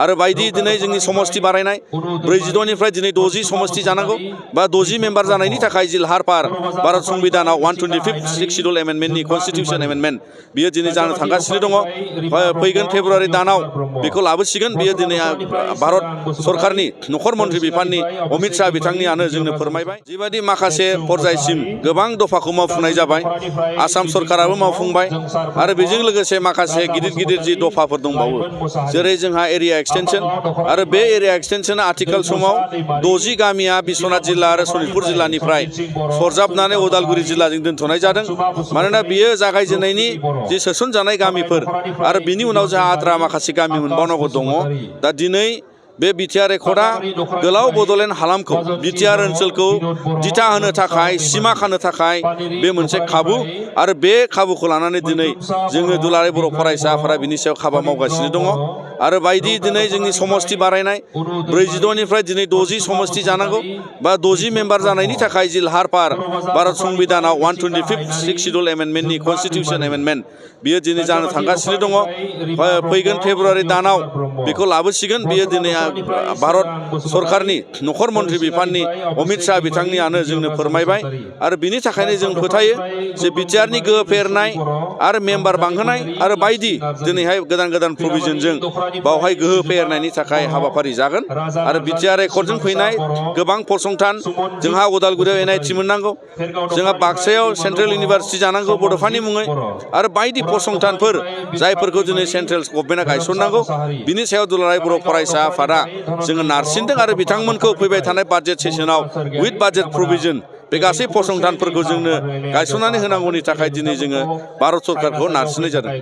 आरो बायदि दिनै जोंनि समस्ति बारायनाय 42निफ्राय दिनै 60 समस्ति जानांगौ बा 60 मेम्बार जानायनि थाखाय जि लाहार फाहार भारत संबिधानाव 125 शिड्युल एमेन्डमेन्टनि कनस्टिटिउसन एमेन्डमेन्ट बियो दिनै जानो थांगासिनो दङ। फैगोन फेब्रुवारि दानाव बेखौ लाबोसिगोन। बियो दिनै भारत सरकारनि नखर मन्त्रि बिफाननि अमित शाह बिथांनियानो जोंनो फोरमायबाय। जिबायदि माखासे पर्यायसिम गोबां दफाखौ मावफुंनाय जाबाय, आसाम सरकाराबो मावफुंबाय आरो बेजों लोगोसे माखासे गिदिर गिदिर जि दफाफोर दंबावो, जेरै जोंहा एरिया एक्सटेनसन आरो बे एरिया एक्सटेनसना आथिखाल समाव 60 गामिया बिश्वनाथ जिल्ला आरो सनितपुर जिल्लानिफ्राय सरजाबनानै उदालगुरि जिल्लाजों दोनथ'नाय जादों। मानोना बियो जागायजेननायनि जि सोसनजानाय गामिफोर आरो बिनि उनाव जोंहा आद्रा माखासे गामि मोनबावनांगौ दङ। दा दिनै बे बिटिआर रेकर्डआ गोलाव बड'लेण्ड हालामखौ बिटिआर ओनसोलखौ दिथा होनो थाखाय, सिमा खानो थाखाय बे मोनसे खाबु आरो बे खाबुखौ लानानै दिनै जोङो दुलाराय बर' फरायसा आफादा बिनि सायाव हाबा मावगासिनो दङ। आरो बायदि दिनै जोंनि समस्ति बारायनाय 42निफ्राय दिनै 60 समस्ति जानांगौ बा 60 मेम्बार जानायनि थाखाय जि लाहार फाहार भारत संबिधानाव 125 शिड्युल एमेन्डमेन्टनि कनस्टिटिउसन एमेन्डमेन्ट बियो दिनै जानो थांगासिनो दङ। फैगोन फेब्रुवारि दानाव बेखौ लाबोसिगोन। बियो दिनै भारत सरकारनि नखर मन्त्रि बिफाननि अमित शाह बिथांनियानो जोंनो फोरमायबाय। आरो बिनि थाखायनो जों फोथायो जे बिटिआरनि गोहो फेहेरनाय आरो मेम्बार बांहोनाय आरो बायदि दिनैहाय गोदान गोदान प्रभिजनजों बावहाय गोहो फेहेरनायनि थाखाय हाबाफारि जागोन। आरो बिटिआर रेकर्डजों फैनाय गोबां फसंथान, जोंहा उदालगुरियाव एनआइटि मोननांगौ, जोंहा बाक्सायाव सेन्ट्रेल इउनिभारसिटि जानांगौ बड'फानि मुङै, आरो बायदि फसंथानफोर जायफोरखौ दिनै सेन्ट्रेल गभर्नमेन्टआ गायसननांगौ। बिनि सायाव दुलाराय बर' फरायसा आफादा जोङो नारसिनदों आरो बिथांमोनखौ फैबाय थानाय बाजेट सेसनाव उइथ बाजेट प्रभिजन बे गासै फसंथानफोरखौ जोंनो गायसननानै होनांगौनि थाखाय दिनै जोङो भारत सरकारखौ नारसिननाय जादों।